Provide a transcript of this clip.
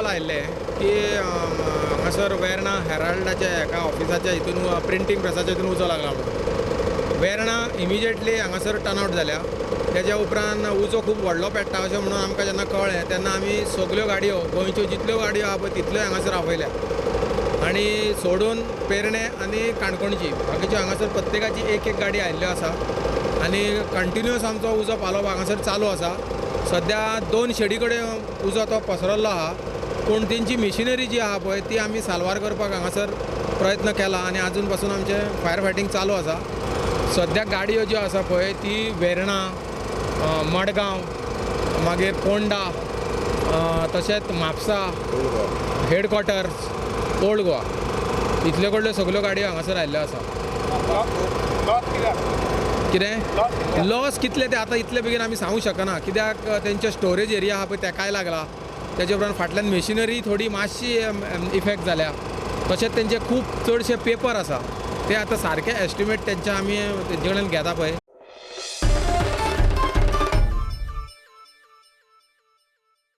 Call आयिल्ले की हांगासर वेर्णा हेराल्डाच्या एका ऑफिसाच्या हितून प्रिंटींग प्रेसाच्या हितून उजो लागला म्हणून. वेर्णा इमिजिएटली हांगासर टर्न आवट जाल्या. तेज्या उपरांत उजो खूब व्हडलो पेट्टा अशें म्हणून आमकां जेन्ना कळ्ळें तेन्ना आमी सगल्यो गाडयो, गोंयच्यो जितल्यो गाडयो आहा पळय तितल्यो हांगासर आपयल्या आनी सोडून पेरणे आनी काणकोणची, बाकीच्यो हांगासर प्रत्येकाची एक एक गाडी आयिल्ल्यो आसा आनी कंटिन्युअस आमचो उजो पालोवप हांगासर चालू आसा. सद्या 2 शेडी कडेन उजो तो पसरल्लो आहा, पूण तेंची मिशिनरी जी आहा पळय ती आमी साल्वार करपाक हांगासर प्रयत्न केला आनी आजून पासून आमचें फायर फायटींग चालू आसा. सद्या गाडयो ज्यो आसा पळय ती वेर्णा, मडगांव, मागीर पोंडा, तशेंच म्हापसा, हेडक्वॉर्टर्स, ओल्ड गोवा, इतले कडल्यो सगल्यो गाडयो हांगासर आयिल्ल्यो आसा. कितें लॉस कितले ते आतां इतले बेगीन आमी सांगूंक शकना, कित्याक तेंचे स्टोरेज एरिया आहा पळय तेकाय लागला. तेजे उपरांत फाटल्यान मेशिनरी थोडी मातशी इफेक्ट जाल्या. तशेंच तेंचे खूब चडशे पेपर आसा, ते आतां सारके एस्टिमेट तेंचे आमी तेंचे कडेन घेता पळय.